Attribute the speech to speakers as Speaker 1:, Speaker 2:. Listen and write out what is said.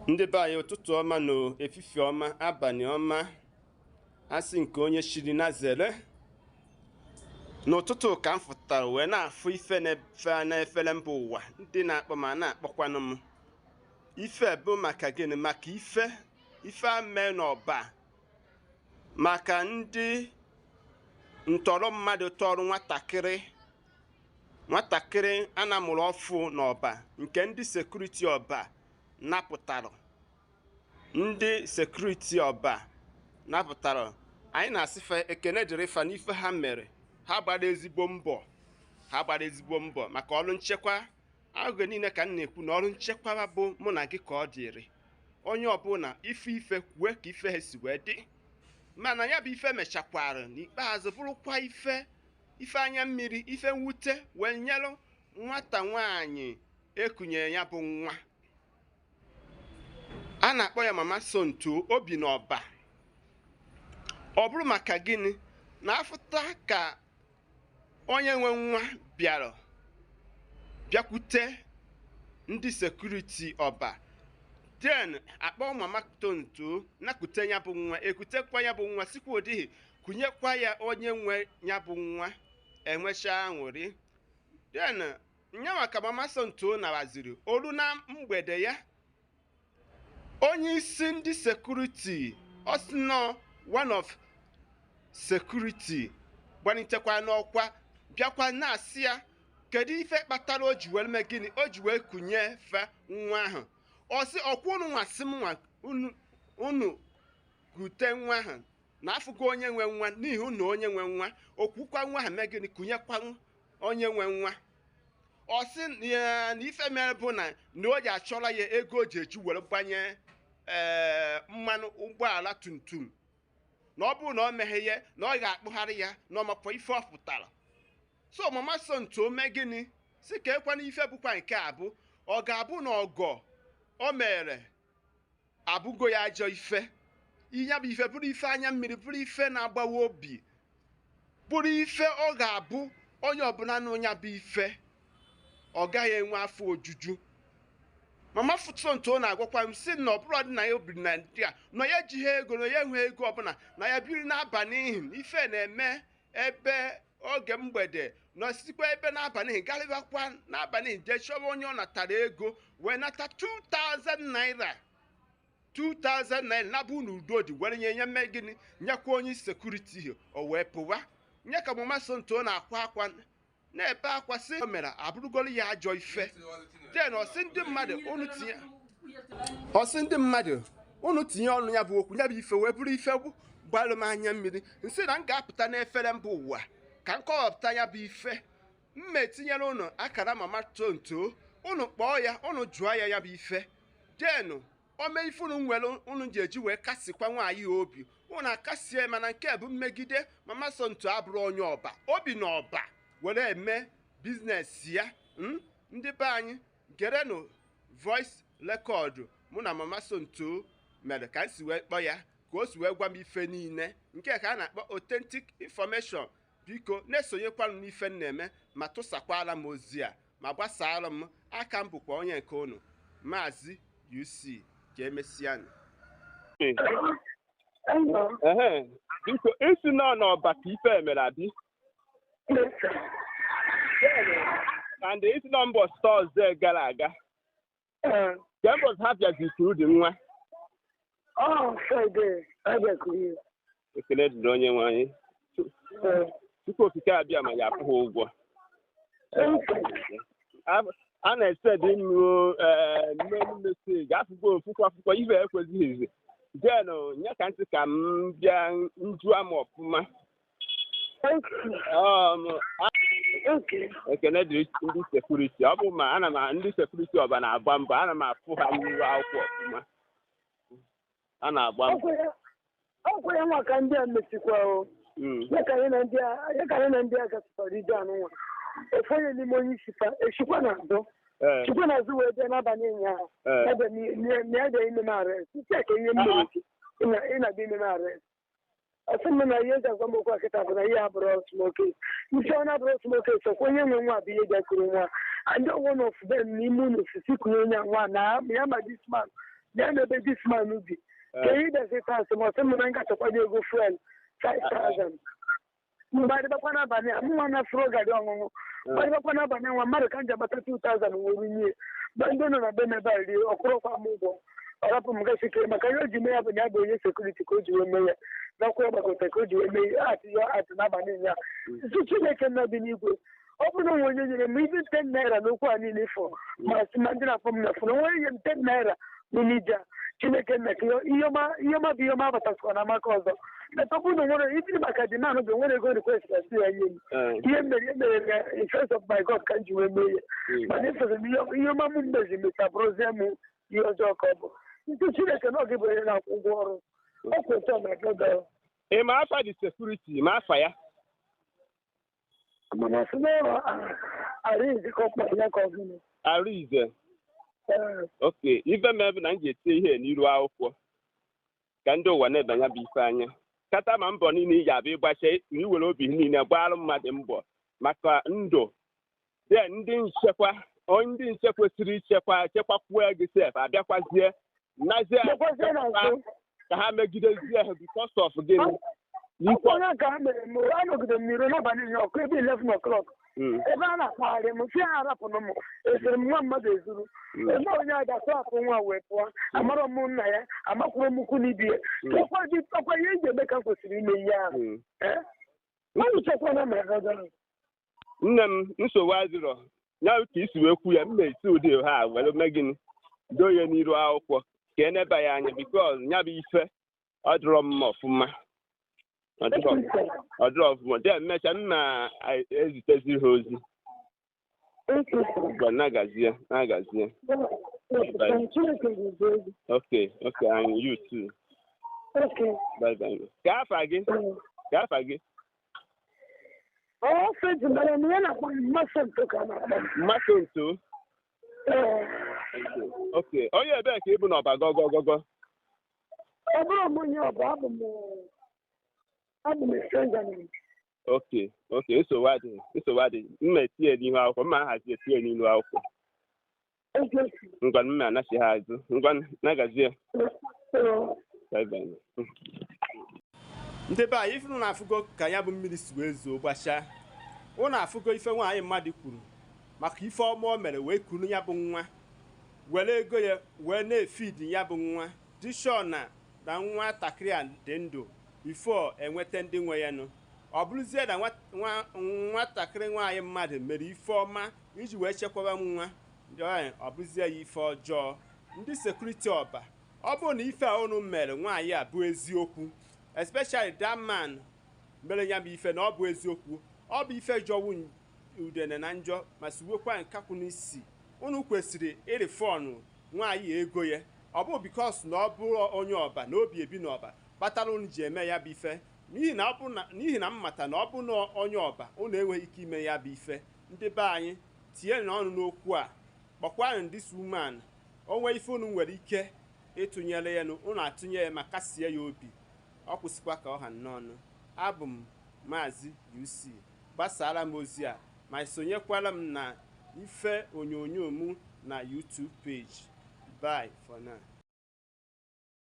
Speaker 1: Ndị be anyị, ụtụtụ ọma na efifie ọma, abalị ọma. Asị nke onye shiri na zere. N'ụtụtụ ka m fụtara wee na-afụ ife na-efe n'efere mba ụwa. Ndị na-akpọ ma na-akpọkwanụ m, ife bụ maka gịnị? Maka ife ife ame n'Ọba, maka ndị ntọrọ mmadụ tọrọ nwatakịrị, nwatakịrị a na-amụrụ ọfụ n'Ọba, nke ndị security Ọba napụtara. Ndị security Ọba napụtara. Anyị na-asịfa ekene dịrị fa n'ife ha mere. Ha gbara ezigbo mbọ, ha gbara ezigbo mbọ maka ọrụ nchekwa. Oge niile ka m na-ekwu na ọrụ nchekwa bụ mụ na gị ka ọ dịrị. Onye ọbụla ife ife kwue ka ife ha si wee dị, mana ya bụ ife mechakwara n'ikpeazụ bụrụkwa ife ife anya mmiri, ife mwute wee nyelụ nwata nwaanyị ekunyere ya bụ nwa a na-akpọ ya Mama Sonto obi n'Ọba. Ọ bụrụ maka gịnị na afụta ka onye nwe nwa bịara bịakwute ndị security Ọba, then akpọ Mama Tonto nakute ya bụ nwa, ekutekwa ya bụ nwa, sikwa ụdịghị kụnyekwa ya onye nwe ya bụ nwa, enwecha aṅụrị. Then nyanwa ka Mama Sonto naraziri olu na mgbede ya, onye isi ndị security, ọ sị nọ one of security gbanitekwa n'ọkwa, bịakwa na-asị ya kedu ife kpatara o ji wee mee gịnị, o ji wee kụnye fe nwa ahụ. Ọ sị ọkwa unu nwa sị m nwa unu kute nwa ahụ na afụgo onye nwe nwa, n'ihi unu onye nwe nwa okwukwa nwa ahụ mee gịnị, kụnyekwa onye nwe nwa. Ọ sị na ife mere bụ na o ji achọrọ ya ego o ji eji were gbanye ee mmanụ ụgbọala tumtum, na ọ bụrụ na ọ meghe ya na ọ ga-akpụgharị ya na ọmapụ ife ọ pụtara. So Mama Sonto mee gịnị, si ka ekwana ife bụkwa nke a bụ ọ ga-abụ na ọgọ o mere abụgo ya ajọ ife. Ihe bụ ife bụrụ ife anya mmiri, bụrụ ife na-agbawa obi, bụrụ ife ọ ga-abụ onye ọbụla na onye bụ ife ọ gaghị enwe afọ ojuju. Mama Sonto na-agwakwa m si na ọ bụrụ dị na ya obiri na ndị a na ya ejighị ego, na ya enweghị ego ọbụla, na ya biri n'abalị ihi ife na-eme ebe oge mgbede, na osikwa ebe n'abalị garịbakwa n'abalị jee chọwa onye ọ natara ego wee nata 2000 naira, 2000 naira nabụ n'udo dị were nye nye mee gịnị, nyekwa onye security, o wee pụwa. Nye ka Mama Sonto na-akwa akwa, na-ebe akwa, sị o mere abụrụgoro ya ajọ ife. Then ọsị ndị mmadụ unu tinye, ọsị ndị mmadụ unu tinye ọnụ ya bụ okwu, ya bụ ife wee bụrụ ife gbalụ m anya mmiri. Nsị na m ga-apụta n'efere mba ụwa ka m kọwapụta ya bụ ife. Mma etinyere unu akara Mama Tonto, unu kpọọ ya, unu jụọ ya ya bụ ife. Denụ ome ife unu nwere unu ji eji wee kasịkwa nwaanyị obi, unu akasie. Mana nke bụ mmegide Mama Sonto abụrụ onye Ọba, obi na Ọba were eme business ya. Ndị be anyị, gerenụ voice record mụ na Mama Sonto mere, ka m si wee kpọọ ya, ka o si wee gwa m ife niile, nke ka a na-akpọ authentic information. Biko na-esonyekwanụ n'ife m na-eme, ma tụsakwara m ozi a, ma gbasara m aka. M bụkwa onye nke unu, Maazị UC. Ka emesịanụ. Ehe, biko, isi nọ n'Ọba ka ife mere abi?
Speaker 2: Yes, sir.
Speaker 1: And isi nọ mbọchị Thursday gara aga? Ke mbọchị ha bịazi kuru dị nwa?
Speaker 2: Oh, Friday, I get clear.
Speaker 1: Ekele dịrị onye nwe anyị. Tupu Okike abịa ma ya akwụ ha ụgwọ. A na-ese dị nnu mmelu message afụgo ofụkwa afụkwa ife ekwezighịzi. Den nye ka ntị ka m bịa njụa m ọfụma. Ekene dịrị ndị security. Ọ bụ ma ana m ndị security Ọba na-agba mbọ, ana m afụ ha n'iru akwụkwọ ọfụma, a na-agba mbọ.
Speaker 2: Ọ kwere maka ndị a mesikwa o. Ya ka anyị na ndị a, ya ka anyị na ndị a gasịkwara ije anụnwa. Ofu onye n'ime onye isi fa eshikwa n'azụ. Chikwa n'azụ wee bịa n'abalị ụnyaahụ. Ya bịa ime m arrest. Isi a ka ihe m mere gị. Ị na-abịa ime m arrest. Ọsị m na ihe eji agwa m okwu a kịta bụ na ihe abụrụ small case. Isi ọ na-abụrụ small case, ọkwa onye nwe nwa bụ ihe bịa kuru nwa. And one of them n'ime unu sisi kunye onye nwa na ya ma this man. Ya na ebe this man bi. Ka ihe desi tas ma ọsị m na nga chọkwanye ego fuel 5000. Mgbe adịbakwa n'abalị a, mụ nwa na fụrụ garị ọṅụṅụ. Mgbe adịbakwa n'abalị nwa mmadụ ka m ji agbata 2000 were nye. Ba ndị nọ na be m ebe a rie, ọkwụrụkwa m ụgwọ. Ọ rapụ m gasị kee maka ihe o ji mee ya bụ na ya bụ onye security ka o ji wee mee ya. N'ọkwa ọgbakọta ka o ji wee mee ya atị ya atị n'abalị ya. Nsu Chineke nna bi n'igwe. Ọ bụrụ na onwe onye nyere m ibe 10 naira n'okwu a niile fọ ma sị ma ndị na-akpọ m na fọrọ onwe nye m 10 naira n'ime ije a. Chineke nna ka ihe ọma bụ ihe ọma abatasịkwa na amaka ọzọ. Ọ bụrụ na nwere ibi maka dị naanụ bụ nwere ego request na si ya nye m. Ihe mere mere ya in face of my God ka m ji wee mee ya. Mana efere m ihe ọma m mezi mecha bụrụzie m ihe ọjọọ ka ọ bụ. Ntụ Chineke na ọ gị bụ onye na-akwụ ụgwọ ọrụ. Ọ kwụ ụtọ na brother.
Speaker 1: Ị ma afa dị security ma afa ya?
Speaker 2: Mana sị na Arinze ka ọ kpọrọ ya ka ọ gịnị?
Speaker 1: Arinze. Ok, ife mere bụ na m ji etinye ihe n'iru akwụkwọ ka ndị ụwa na-ebanye bụ ife anya. Kata ma mbọ niile ị ga-abịa ịgbacha na iwere obi niile gbara mmadụ mbọ maka ndụ. Then ndị nchekwa, onye ndị nche kwesịrị ichekwa chekwakwuo gị sef abịakwazie nazie ka ha megidezie ha because of gịnị?
Speaker 2: Onye ka ha mere m anọgide m n'iro n'abalị ya ọkụ ebe 11 o'clock. Ebe a na-akpagharị m si ha arapụnụ m esiri m nwa mmadụ ezuru. Ebe onye a ga-atụ apụ nwa wee pụọ amara m nna ya amakwuru m ukwu n'ibi ya. Ọkwa ihe eji eme ka m kwesịrị ime ihe ahụ. Mmadụ chekwa na mere ọjọọ.
Speaker 1: Nne m nsogbu adịrọ ya ka isi wee kwu ya m na-esi ụdị ha were mee gịnị doo ya n'iru akwụkwọ ka eneba ya anya because ya bụ ife ọ dịrọ mma ọfụma. Ọ dịrọ ọfụma dị mmecha m na-ezitezi ha ozi. Nagazie nagazie. Okay, okay, and you too.
Speaker 2: Okay.
Speaker 1: Bye bye. Ka afa gị? Ka afa gị?
Speaker 2: Ọ fetị mere m ya na-akpọ mmasị ka na-akpọ.
Speaker 1: Mmasị nto? Okay. Onye ebee ka ị bụ n'ọba gọgọgọgọ?
Speaker 2: Ọ bụrụ m onye ọba, abụ m stranger.
Speaker 1: Okay, okay, nsogbu adịghị, nsogbu adịghị. M na-etinye n'ihu akwụkwọ, m ahazi etinye n'ihu akwụkwọ. Ngwa m na-anachi ha azụ. Ngwa nagazie. Bye bye. Ndị be anyị ife na-afụgo ka ya bụ mmiri si wee zoo gbachaa. Ụnụ afụgo ife nwaanyị mmadụ kwuru maka ife ọma o mere wee kuru ya bụ nwa were ego ya wee na-efidi ya bụ nwa dị sure na nwatakịrị a dị ndụ before enweta ndị nwe ya nụ. Ọ bụrụzie na nwatakịrị nwaanyị mmadụ mere ife ọma iji wee chekwaba nwa, ọ bụrụzie ya ife ọjọọ. Ndị security ọba, ọ bụrụ na ife a unu mere nwaanyị a bụ eziokwu, especially that man mere ya bụ ife na ọ bụ eziokwu, ọ bụ ife jọwu udene na njọ ma siwekwa nkakwụ n'isi. Unu kwesịrị ịrịfọnụ nwaanyị ego ya. Ọ bụ because na ọ bụrụ onye ọba na obi ebi n'ọba kpatara unu ji eme ya bụ ife. N'ihi na mmata na ọ bụ na onye ọba unu enweghị ike ime ya bụ ife. Ndị be anyị tinye n'ọnụ n'okwu a, kpọkwanụ this woman. O nwee ife unu nwere ike ịtụnyere ya, unu atụnye ya ma kasie ya obi. Ọ kwụsịkwa ka ọ ha n'ọnụ. Abụ m Maazị UC. Gbasara m ozi a ma sonyekwara m na ife onyonyo m na YouTube page. Bye for now.